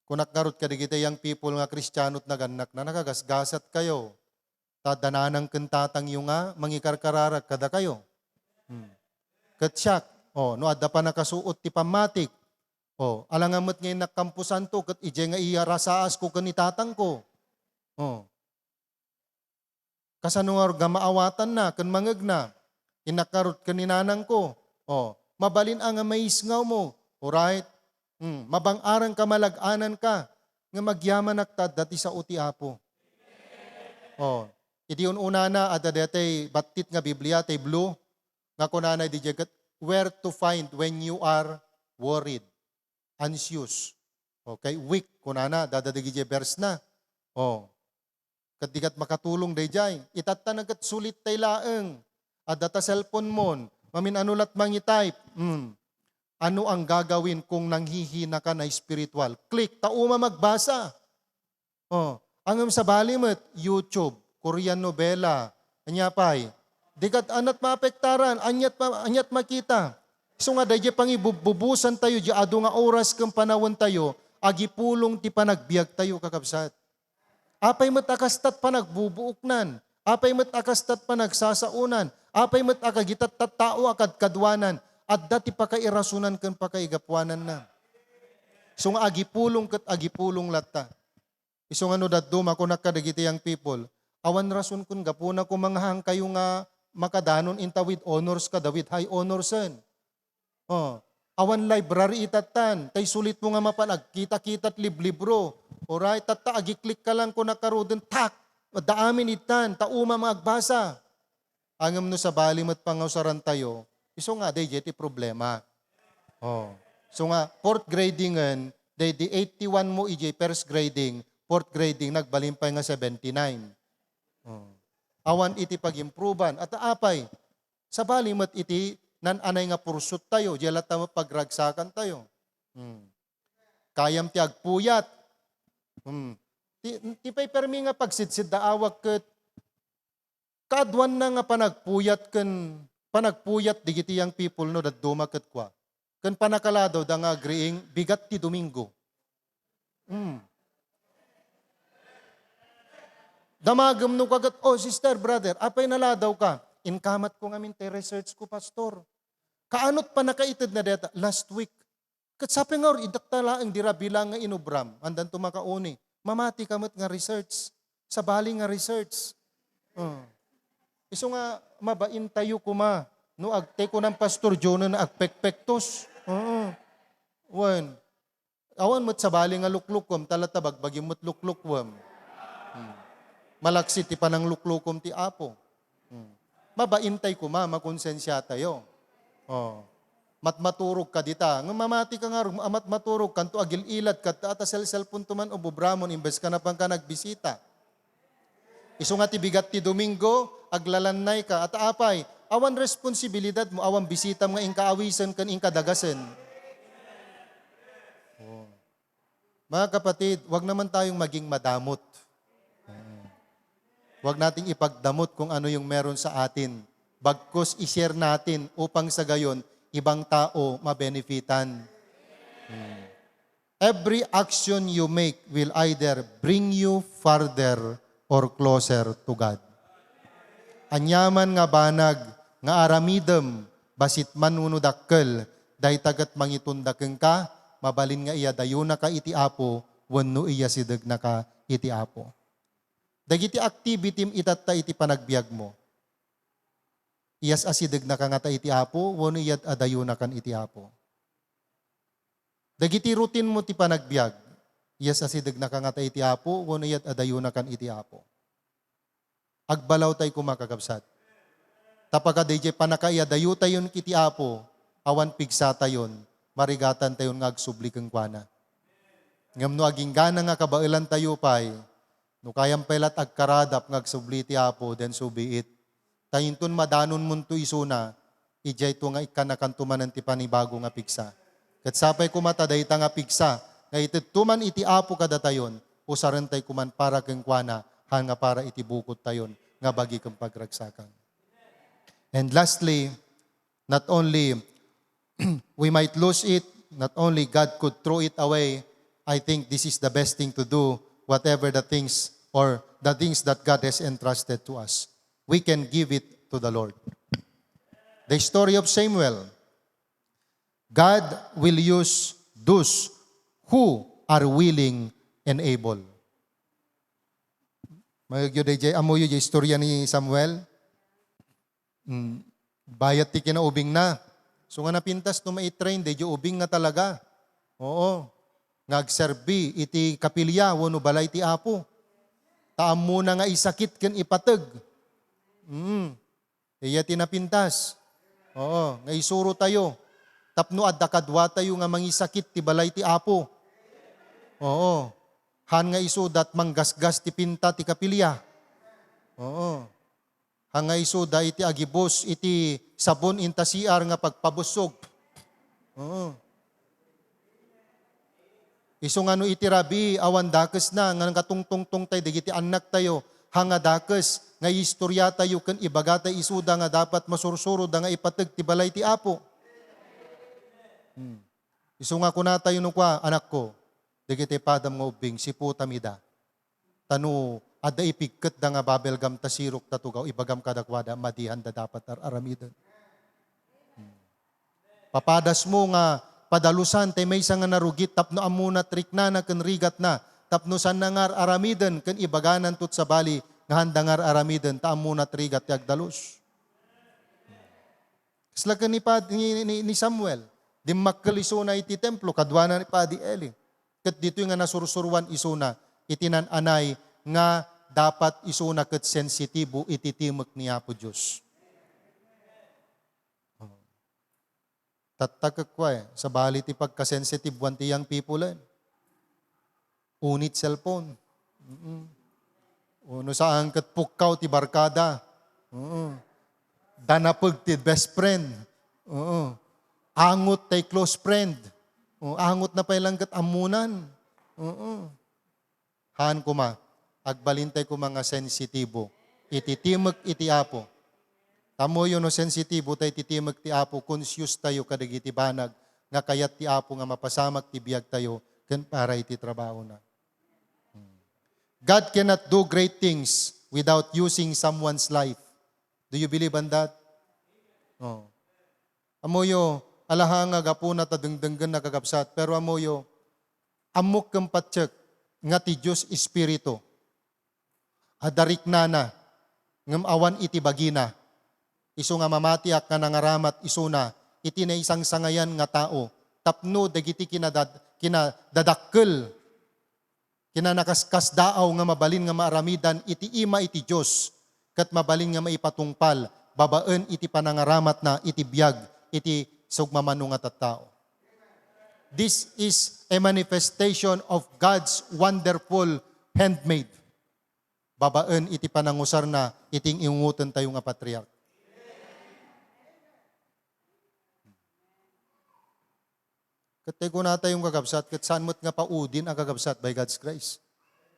Kunak ngarud kadagiti young people nga Kristiano ti nagannakna, nakagasgasatkayo. Ta adda nanang ken tatangyo nga mangikarkararag kadakayo. Hmm. Ket siak, oh, no adda pannakasuot ti pammatik, oh, alangan met nga innak kamposanto ket idiay nga iyarasaasko ken ni tatangko. Oh. Kasano nga nga maawatanna ken mangngegna? Innak ngarud ken ni nanangko. Oh, mabalin a nga maisngawmo. Alright? Hmm, mabang-aranka, malag-ananka, ngem agyamanak ta adda ti sao ti Apo. Oh, idi un-unana, adda daytay battit nga Biblia, tay blue, nga kunana idi diay ket, "Where to find when you are worried, anxious, okay, weak," kunana, adda dagiti verse na. Oh. Ket di ket makatulong daydiay. Itatta na ket sulit tay laeng. Adda ta cellphone mon. Mamin-ano lat mangi-type. Hmm. Ano ang gagawin kung nanghihinaka na espiritual? Click, ta uma magbasa. Oh, angem sabali met, YouTube, Korean novela, ania pay. Di ket aniat maapektaran, aniat ma-, aniat makita. Isu nga daydiay pangibubbubusantayo, diay adu nga oras ken panawentayo, agipulong ti panagbiagtayo, kakabsat. Apay met a kastat panagbubuoknan? Apay met a kastat panagsasaonan? Apay met a kagitatta tao a kadkaduanan? Adda ti pakairasonan ken pakaigapuananna. Isu nga agipulong ket agipulong latta. Isu nga no dadduma, kunak kadagiti young people, awan rason kun gapuna koma nga haankayo nga makadanon inta with honors kada with high honorsen. Oh, awan library itattan, tay sulitmo nga mapan agkita-kitat liblibro. Alright, tatta agiklik ka lang kuna karuden, tak! Adda amin ittan, ta uma nga agbasa. Ngem no sabali met pangausarantayo, isu nga daydiay ti problema. Oh. So nga, fourth gradingen, daydi eighty-one mo idiay first grading, fourth grading, nagbalin pay nga seventy-nine. Oh. Awan iti pag-improvean. At apay, sabali met iti nan-anay nga pursuit tayo, diay latta met pagragsakan tayo. Hmm. Kayam ti agpuyat. Hmm. Ti, ti pay permi nga pagsidsiddaawak ket kaaduanna nga panagpuyat ken panagpuyat digiti young people no dadduma ket kua. Ken panakaladaw da nga agriing, bigat ti Domingo. Hmm. Damagem no kagat, "Oh, sister, brother, apay naladaw ka?" "Inkamat ko ngamin ti research ko, Pastor." Kaanot pannakaited na deta last week. Ket sapay nga, "Idak ta laeng dira bilang nga inubram, andan to makauni." Mamati ka met nga research. Sabali nga research. Oh. Isu nga mabain tayo kuma. No agtay ko ng Pastor Jonan agpekpektos. Oo. Wen. Awan met sabali nga luklukwem, talatabag bagim met luklukwem. Hmm. Malaksid ti panangluklukom ti Apo. Hmm. Mabain tay kuma, makonsensia tayo. Oh. Matmaturog ka dita. Ngem mamati ka nga, matmaturog kanto agil-ilad kadta ta selselpon to man ububramon imbes ka napan ka nagbisita. Isu nga ti bigat ti Domingo, aglalannay ka. At apay, awan responsibilidad mo, awan bisitam nga inka awisen ken inka dagasen. Oh. Mga kapatid, wag naman tayong maging madamot. Mm. Wag nating ipagdamot kung ano yung meron sa atin. Bagkus i-share natin upang sa gayon, ibang tao mabenefitan. Mm. Every action you make will either bring you farther or closer to God. Aniaman nga banag nga aramidem, bassit man wenno dakkel, dayta ket mangitunda kenka, mabalin nga iyadayonaka iti Apo wenno iyasidegka iti Apo. Dagiti activity-m itatta iti panagbiagmo, iyas-asidegnaka ngata iti Apo wenno iyad-adayonakan iti Apo? Dagiti routine-mo ti panagbiag, iyas-asidegnaka ngata iti Apo wenno iyad-adayonakan iti Apo? Agbalawtay koma, kakabsat. Ta pakadaydiay pannakaiyadayotayon iti Apo, awan pigsatayon, marigatantayon nga agsubli kenkuana. Ngem no aginggana nga kabaelantayo pay, no kayam pay lat agkaradap nga agsubli ti Apo, then so be it. Ta inton madanonmonto isuna, idiayto nga ikkanakanto manen ti panibago nga pigsa. Ket sapay koma ta dayta nga pigsa nga itedto man iti Apo kadatayon, usarentay koman para kenkuana, haan nga para iti bukodtayon nga bagi ken pagragsakan. And lastly, not only we might lose it, not only God could throw it away, I think this is the best thing to do, whatever the things or the things that God has entrusted to us. We can give it to the Lord. The story of Samuel. God will use those who are willing and able. Mayagyo dayjay, ammoyo jay istorya ni Samuel? Mm. Bayat ti kinaubingna. So nga napintas no maitrain, dayjay ubing nga talaga. Oo. Nga agserbi iti kapilya wenno balay ti Apo. Ta ammona nga isakit ken ipateg. Mm. Iya ti napintas. Oo, nga isuro tayo. Tapno adda kadua tayo nga mangisakit ti balay ti Apo. Oo. Han nga isudat manggasgas ti pinta ti kapilya. Oo. Han nga isuda iti agibus iti sabon inta C R nga pagpabussog. Oo. Isu nga no iti rabii, awan dakesna nga nakatungtungtong tay dagiti annak tayo, ha nga dakes nga iistorya tayo ken ibaga tay isuda nga dapat masursuroda nga ipateg ti balay ti Apo. Hmm. Isu nga kuna tayo no kua, "Anakko, dagiti padam nga ubbing, siputam ida." Ta no adda ipigketda nga bubble gum ta sirok ta tugaw, ibagam kadakuada, madi han da dapat ar-aramiden. Hmm. Papadasmo nga padalusan tay maysa nga narugit tapno ammona ti riknana ken rigatna, tapno saanna nga ar-aramiden ken ibagananto ti sabali nga handa nga ar-aramiden ta ammona ti rigat ti agdalus. Kasla ken ni Pad-, ni, ni, ni Samuel, dimmakkel isuna iti templo, kaduana ni Padi Eli. Ket ditoy nga nasursuroan isuna iti nan-anay nga dapat isuna ket sensitibo iti timek ni Apo Dios. Tattakek kua, eh, sabali ti pagkasensitiboan ti young people, eh. Unit cellphone. Mm-mm. O, no saan ket pukkaw ti barkada. Oo. Danapeg ti best friend. Oo. Angot tay close friend. O, angot na pay lang ket ammonan. Oo. Haan koma, agbalintay koma nga sensitibo iti timek iti Apo. Ammoyo no sensitibo tay ti timek ti Apo, conscious tayo kadagiti banag nga kayat ti Apo nga mapasamak ti biagtayo ken para iti trabahona. Hmm. God cannot do great things without using someone's life. Do you believe on that? Oh. Ammoyo, alaha nga gapuna ta dengdenggenna, kakabsat, pero ammoyo, ammok ken patiek nga ti Dios Espiritu. Adda riknana, ngem awan iti bagina. Isu nga mamatiak nga nangaramat isuna iti naisangsangayan nga tao, tapno dagiti kinadad-, kinadadakkel, kinanakaskasdaaw nga mabalin nga maaramidan iti ima iti Dios, ket mabalin nga maipatungpal babaen iti panangaramatna iti biag iti sugmamano nga tattao. This is a manifestation of God's wonderful handmaid babaen iti panangusarna iti ing-ingotentayo nga patriark. Ket tay kunatayo, kakabsat, ket saan met nga paudin a, kakabsat, by God's grace.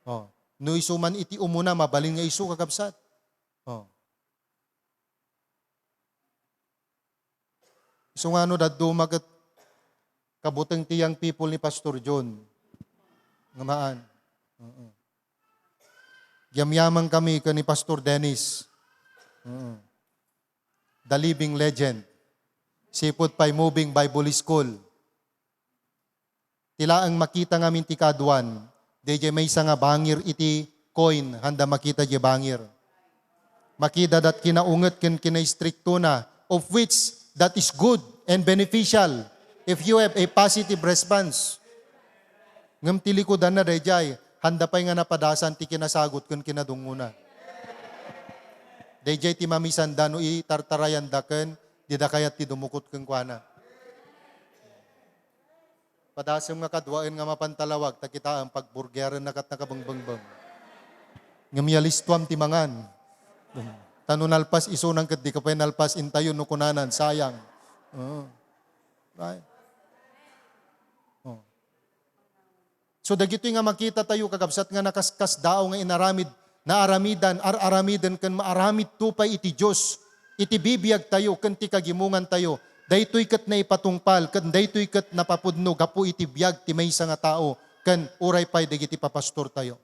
Oh. No isu man iti umuna, mabalin nga isu, kakabsat. Oh. Isu nga no dadduma ket kabuteng ti young people ni Pastor John. Nga maan. Oo. Yamyaman kami ken ni Pastor Dennis. Oo. The living legend. Sipud pay moving Bible School. Ti laeng makita ngamin ti kaaduan, daydiay maysa nga bangir iti coin, handa makita diay bangir. Makita dat kinaunget ken kinaistriktona, of which that is good and beneficial if you have a positive response. Ngem ti likudanna daydiay, handa pay nga napadasan ti kinasagut ken kinadungngona. Daydiay ti mamisanda no itartarayanda ken dida kayat ti dumukot kenkuana. Padasem nga kaduaen nga mapan talawag, ta kitaem, pagburgerenna ket nakabengbengbeng. Ngem yalistuam ti mangan. Ta no nalpas isunan ket di ka pay nalpas intayon no kunanan, sayang. Oo. Right? Oh. So, dagitoy nga makita tayo, kakabsat, nga nakaskasdaaw nga inaramid, naaramidan, ar-aramiden, ken maaramidto pay iti Dios, iti bibiag tayo, ken ti kagimongan tayo. Daytoy ket naipatungpal, ken daytoy ket napapudno gapu iti biag ti maysa nga tao, ken uray pay dagiti papastor tayo.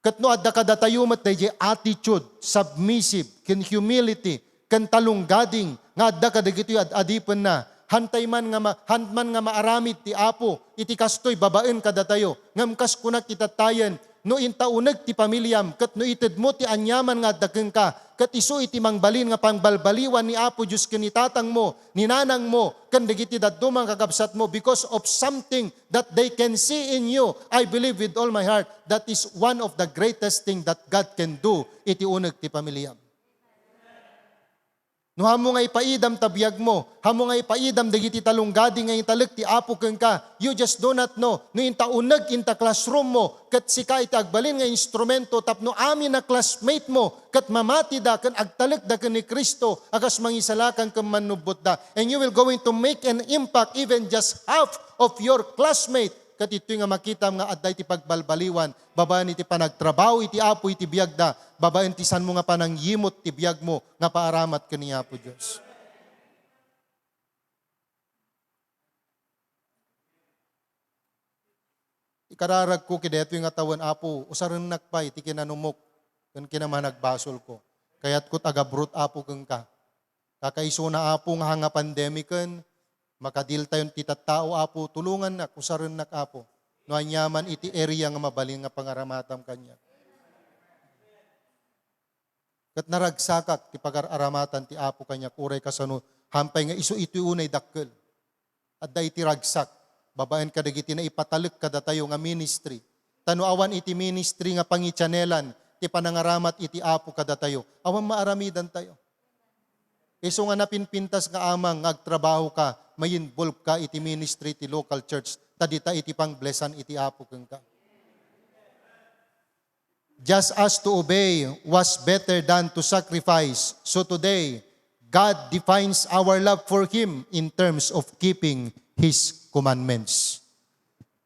Ket no adda kadatayo met daydiay attitude, submissive, ken humility, ken talonggading nga adda kadagitoy ad-adipenna, hantay man nga ma-, han man nga maaramid ti Apo iti kastoy babaen kadatayo. Ngem kas kunak itattayen, no inta uneg ti pamiliam, ket no itedmo ti aniaman nga adda kenka, ket isu iti mangbalin nga pangbalbaliwan ni Apo Dios ken ni tatangmo, ni nanangmo, ken dagiti dadduma nga kakabsatmo, because of something that they can see in you, I believe with all my heart, that is one of the greatest thing that God can do iti uneg ti pamiliam. No, ammo nga ipaidam ta biagmo, ammo nga ipaidam dagiti talonggading nga intalek ti Apo kenka, you just do not know. No inta uneg inta classroom mo, ket sika iti agbalin nga instrumento tapno amin a classmate mo, ket mamatida ken agtalekda ken ni Cristo a kas mangisalakan ken mannubbotda. And you will going to make an impact even just half of your classmate. Ket itoy nga makitam nga adda iti pagbalbaliwan, babaen iti panagtrabaho iti Apo iti biagda, babaen ti sanmo nga panangyimot ti biagmo nga paaramat ken ni Apo Dios. Ikararagko kadaytoy nga tawen, Apo, usarennak pay ti kinanumok ken kinamanagbasolko. Kayatko ti agabrot, Apo, kenka. Kakaisuna, Apo, nga hanga pandemiken, makadiltayon ti tattao, Apo, tulongannak, usarennak, Apo. No aniaman iti area nga mabalin nga pangaramatam kaniak. Ket naragsakak ti pagar-aramatan ti Apo kaniak, uray kasano, hampay nga isu iti unay dakkel. Adda iti ragsak, babaen kadagiti naipatalek kadatayo nga ministry. Ta no awan iti ministry nga pangichanelan ti panangaramat iti Apo kadatayo, awan maaramidantayo. Isu nga napinpintas nga amang nga agtrabaho ka, ma-involve ka iti ministry ti local church, ta dita iti pangblessan iti Apo kenka. Just as to obey was better than to sacrifice, so today, God defines our love for Him in terms of keeping His commandments.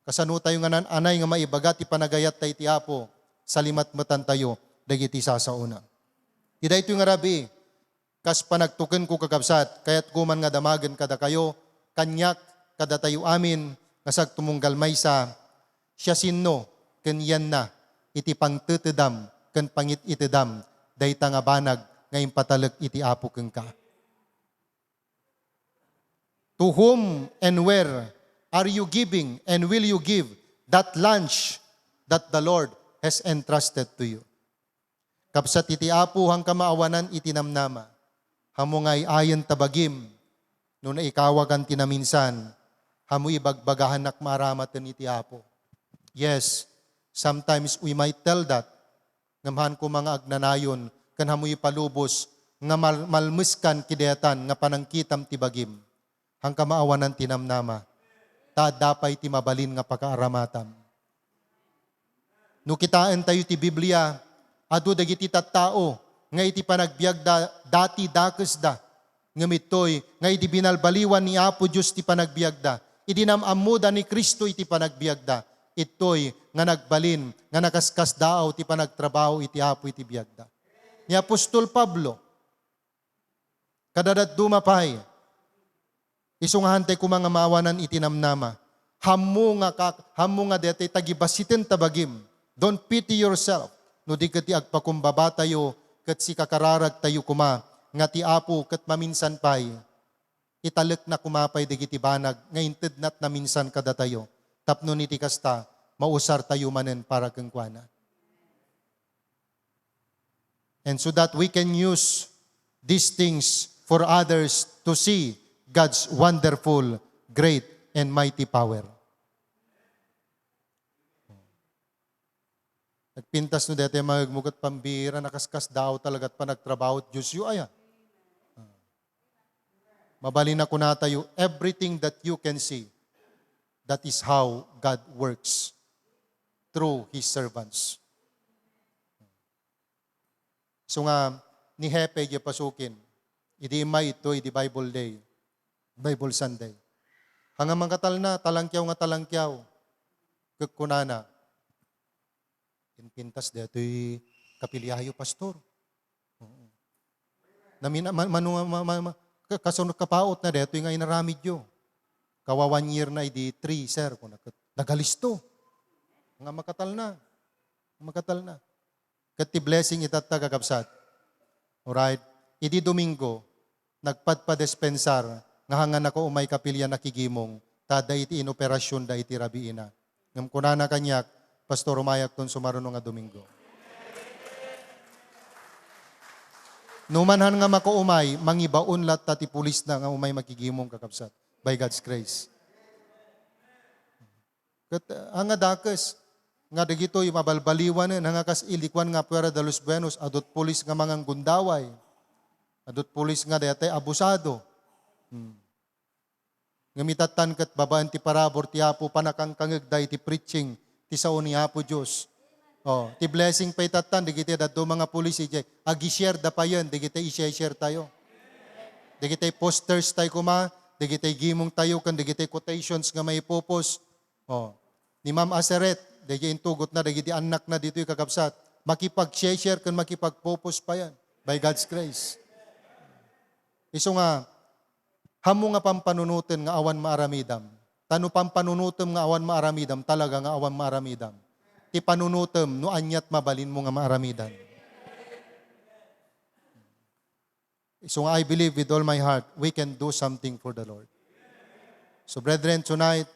Kasano tayo nga nan-anay nga maibaga ti panagayat tayo iti Apo, salimatmetan tayo dagiti sasaona. Ti daytoy nga rabii, kas panagtukenko, kakabsat, kayatko man nga damagen kadakayo, kaniak, kadatayo amin, nga sagtumunggal maysa, siasino ken yanna iti pangtetedam ken pangit-itedam dayta nga banag nga impatalek iti Apo kenka. To whom and where are you giving and will you give that lunch that the Lord has entrusted to you? Kabsat iti Apo, haanka maawanan iti namnama. Haanmo nga ay-ayen ta bagim, no naikawakan ti naminsan, haanmo ibagbagahanak maaramaten iti Apo. Yes, sometimes we might tell that, ngem haan koma nga agnanayon, ken haanmo ipalubos nga mal-, malmeskan kidayatan nga panangkitam ti bagim. Haanka maawanan ti namnama, ta adda pay ti mabalin nga pakaaramatam. No kitaentayo ti Biblia, adu dagiti tattao nga iti panagbiagda, dati dakesda. Ngem ittoy nga idi binalbaliwan ni Apo Dios ti panagbiagda, idi nam-ammoda ni Cristo iti panagbiagda, ittoy nga nagbalin nga nakaskasdaaw ti panagtrabaho iti Apo iti biagda. Ni apostol Pablo, kadadadduma pay, isu nga haantay koma nga maawanan iti namnama. Haanmo nga ka-, haanmo nga daytoy tagibasiten ta bagim. Don't pity yourself. No di ket ti agpakumbabatayo ket sikakararagtayo koma nga ti Apo ket maminsan pay, italekna koma pay dagiti banag nga intedna ti naminsan kadatayo. Tapno iti kasta, mausartayo manen para kenkuana. And so that we can use these things for others to see God's wonderful, great, and mighty power. Nagpintas no daytoy mangegmo ket pambira, nakaskasdaaw talaga ti panagtrabaho ti Diosyo aya. Mabalin a kunatayo, everything that you can see, that is how God works through His servants. So nga, ni Hepe, di pasukin, idi immay ito, idi Bible Day, Bible Sunday. Hanga mangkatalna, talangkiaw nga talangkiaw. Ket kunana, "Inpintas daytoy kapiliayo, Pastor." Oo. Namin-, ma-, mano nga, ma-, ma-, ma-, ka-, kasunod kapaot na daytoy nga inaramidyo. Kawa one year na idi three, sir, kuna ket nagalisto. Nga makatalna. Makatalna. Ket ti blessing itatta, kakabsat. Alright? Idi Domingo, nagpadpadispensar nga hanga nakaumay kapilian a kigimong, ta adda iti inoperasionda iti rabiina. Ngem kunana kaniak, "Pastor, umayakton sumaruno nga Domingo." No man han nga makaumay, mangibaon latta ti pulisna nga umay makigimong, kakabsat, by God's grace. Ket, ah, nga dakes, nga dagitoy mabalbaliwanen, nga kas ilikuan nga Puerta de los Buenos, adut pulis nga manganggundaway. Adut pulis nga daytay abusado. Hmm. Ngem itattan ket babaen ti parabur ti Apo, panakangkangegda iti preaching ti sao ni Apo Dios. Oh, ti blessing pay itattan, dagiti dadduma nga pulis idiay, agi-share da payen, dagiti i-share tayo. Dagiti posters tayo kuma, dagiti gimong tayo, ken dagiti quotations nga maipupos. Oh, ni Ma'am Aseret, dagiti intugotna, dagiti annakna ditoy, kakabsat, makipag-share ken makipagpupos payen by God's grace. Isu nga, haanmo nga pampanunoten nga awan maaramidam. Ta no pampanunotem nga awan maaramidam, talaga nga awan maaramidam. Ti panunotem no aniat mabalinmo nga maaramidan. So I believe with all my heart, we can do something for the Lord. So brethren, tonight,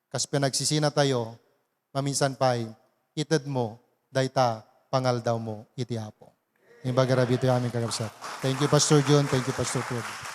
kas pinagsisina tayo, maminsan pay, itedmo dayta pangaldawmo iti Apo. Imbag a rabii ti amin, kakabsat. Thank you, Pastor John. Thank you, Pastor Pedro.